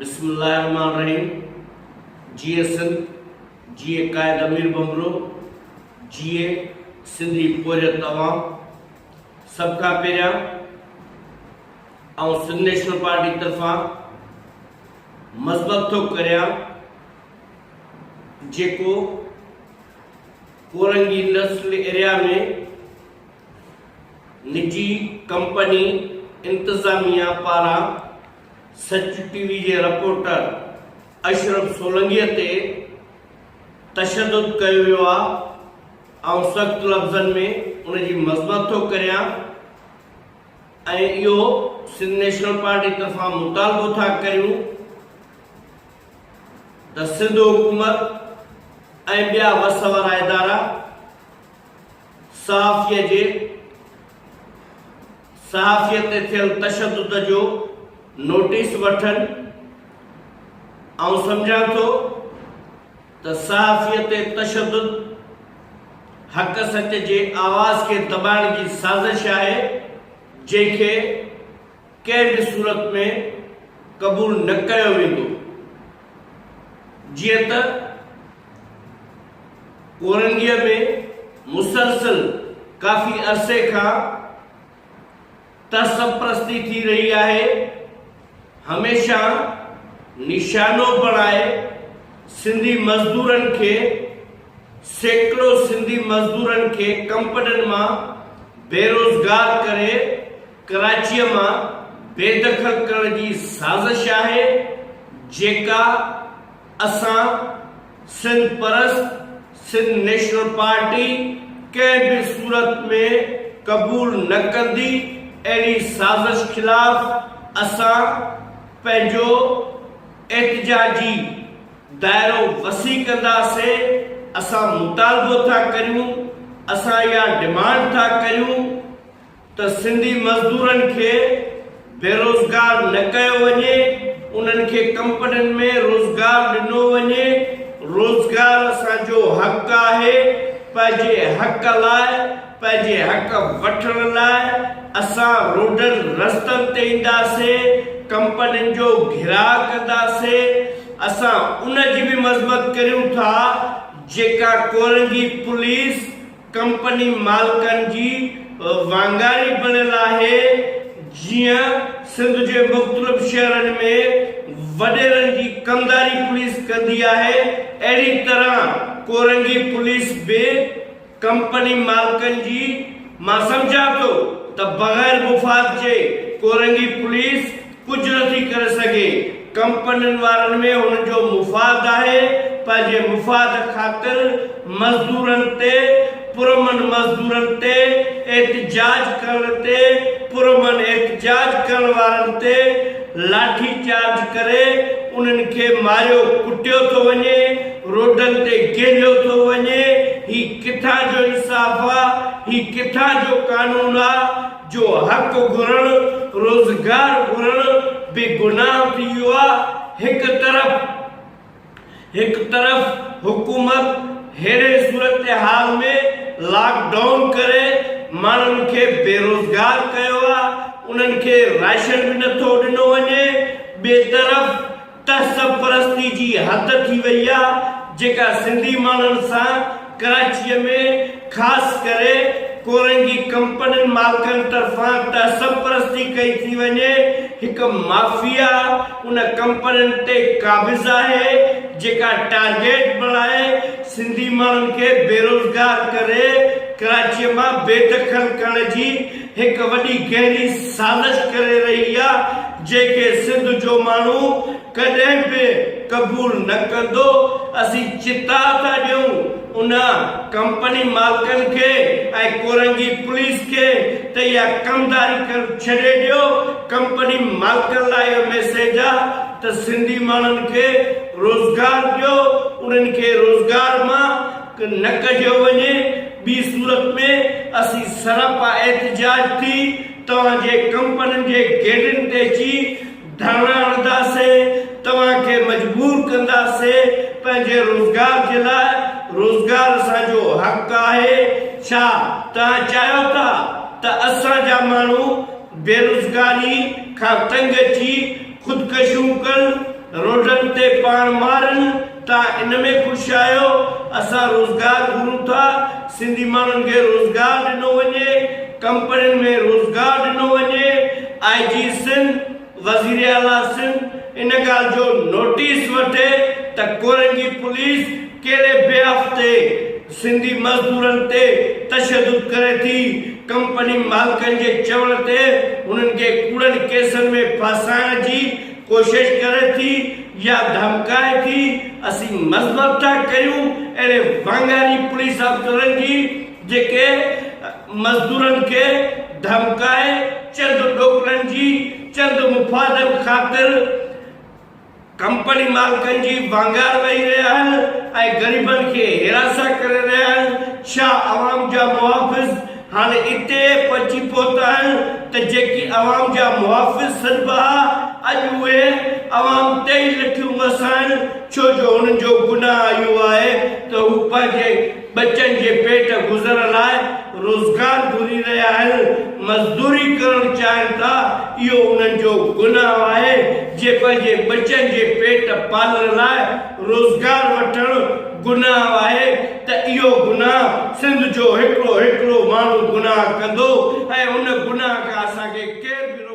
بسم الله الرحمٰن الرحيم جيئي سنڌ جيئي قائد امير ڀنڀرو جيئي سنڌي پورهيت عوام سڀ کان پهريان آئون سنڌ نيشنل پارٽي طرفان مذمت ٿو ڪريان جيڪو ڪورنگي انڊسٽريل ايريا ۾ نجي ڪمپني انتظاميا پاران سچ ٽي وي جي رپورٽر اشرف سولنگي تي تشدد ڪيو ويو آ، آئون سخت لفظن ۾ ان جي مذمت ٿو ڪريان ۽ اهو سنڌ نيشنل پارٽي طرفان مطالبو ٿا ڪريون ته سنڌ حڪومت ۽ ٻيا وس وارا ادارا صحافيء جي صحافيء تي ٿيل تشدد جو نوٽيس وٺن. آئون سمجهان ٿو ته صحافيء تي تشدد حق سچ جي آواز کي دٻائڻ جي سازش آهي، جنهن کي ڪنهن به صورت ۾ قبول نه ڪيو ويندو. جيئن ته ڪورنگيء ۾ مسلسل ڪافي عرصي کان تعصب پرستي ٿي رهي آهي، هميشه نشانو بڻائي سنڌي مزدورن کي سيڪڙو سنڌي مزدورن کي ڪمپنين مان بيروزگار ڪري ڪراچيء مان بيدخل ڪرڻ جي سازش آهي، جيڪا اسان سنڌ پرست سنڌ نيشنل پارٽي ڪنهن به صورت ۾ قبول نه ڪندي، اهڙي سازش خلاف اسان پنهنجو احتجاجي دائرو وسيع ڪنداسين، اسان مطالبو ٿا ڪريون، اسان اها ڊمانڊ ٿا ڪريون ته سنڌي مزدورن کي بيروزگار نه ڪيو وڃي، انهن کي ڪمپنين ۾ روزگار ڏنو وڃي، روزگار اسان جو حق آهي، پنهنجي حق لاء، پنهنجي حق وٺڻ لاء اسان روڊن رستن تي اينداسين، ڪمپنين جو گهيراء ڪنداسين، اسان ان جي به مذمت ڪريون ٿا جيڪا ڪورنگي پوليس ڪمپني مالڪن جي وانگاري بڻيل آهي، جيئن سنڌ جي مختلف شهرن ۾ وڏيرن جي ڪمداري پوليس ڪندي آهي، اهڙي طرح ڪورنگي پوليس به ڪمپني مالڪن جي مان سمجهان ٿو ته بغير مفاد جي ڪورنگي پوليس ڪجهه نٿي ڪري سگهي، ڪمپنين وارن ۾ هنن جو مفاد آهي، پنهنجي مفاد خاطر مزدورن تي پرامن مزدورن تي احتجاج ڪرڻ تي پرامن احتجاج ڪرڻ وارن تي لاٺي چارج ڪري انهن کي ماريو ڪٽيو ٿو وڃي، روڊن تي گهليو ٿو وڃي، هي ڪٿان جو انصاف آ، هي ڪٿان جو قانون آ، جو حق گهرڻ، روزگار گهرڻ به گناهه ٿي ويو آ، هڪ طرف هڪ طرف حڪومت ههڙي صورتحال ۾ لاڪ ڊائون ڪري ماڻهن کي بيروزگار ڪيو آ، انهن کي راشن به نٿو ڏنو وڃي، ٻئي طرف تعصب پرستي جي حد ٿي وئي آ جيڪا سنڌي ماڻهن سان ڪراچيء ۾ خاص ڪري ڪورنگي ڪمپنين مالڪن طرفان تعصب پرستي ڪئي ٿي وڃي هڪ مافيا ان ڪمپنين تي قابض آهي جيڪا ٽارگيٽ بڻائي سنڌي ماڻهن کي بيروزگار ڪري ڪراچيء مان بيدخل ڪرڻ جي هڪ وڏي گهري سازش ڪري رهي آ جنهن کي سنڌ جو ماڻهو ڪڏهن به قبول نه ڪندو، اسين چتاء ٿا ڏيون ان ڪمپني مالڪن کي ۽ ڪورنگي پوليس کي ته اها ڪمداري ڪرڻ ڇڏي ڏيو، ڪمپني مالڪن لاء اهو ميسيج آ ته سنڌي ماڻهن کي روزگار ڏيو، انهن کي روزگار مان نه ڪڍيو وڃي، ٻي صورت ۾ اسين سراپا احتجاج ٿي توهان جي ڪمپنين جي گيٽن تي اچي ڌرڻا هڻنداسين، توهان کي مجبور ڪنداسين پنهنجي روزگار جي لاء، روزگار اسان جو حق آهي، ڇا توهان چاهيو ٿا ته اسان جا ماڻهو بيروزگاري کان تنگ اچي خودڪشيون ڪن؟ ان ۾ خوش آهيو؟ اسان روزگار گهرون ٿا، سنڌي ماڻهن کي روزگار ڏنو وڃي، ڪمپنين ۾ روزگار ڏنو وڃي، آء جي سنڌ، وزيراعليٰ سنڌ ان ڳالهه جو نوٽيس وٺي ته ڪورنگي پوليس ڪهڙي بيحاف تي سنڌي مزدورن تي تشدد ڪري ٿي، ڪمپني مالڪن جي چوڻ تي هنن کي ڪوڙن ڪيسن ۾ ڦاسائڻ جي ڪوشش ڪري ٿي يا ڌمڪائي ٿي، اسين مذمت ٿا ڪريون اهڙي وانگاري پوليس آفيسرن جي جيڪي مزدورن کي ڌمڪائي چند ڏوڪڙن جي چند مفادن خاطر ڪمپني مالڪن جي وانگار وهي رهيا آهن ۽ غريبن کي هراسان ڪري رهيا آهن، ڇا عوام جا محافظ هاڻي اتي پهچي پهتا آهن ته جيڪي عوام جا محافظ سڏبا ها اڄ اهي عوام تي ئي لٺيون وسائن ڇو جو هنن جو گناهه اهو آهي ته هو پنهنجي ٻچن جي پيٽ گذر لاء روزگار گهري رهيا آهن، مزدوري ڪرڻ چاهين ٿا، اهو انهن جو گناهه آهي، جي پنهنجي ٻچن جي پيٽ پالڻ لاء روزگار وٺڻ گناهه آهي ته اهو گناهه سنڌ جو هڪڙو هڪڙو ماڻهو گناهه ڪندو ۽ ان گناهه کان اسان کي ڪير به.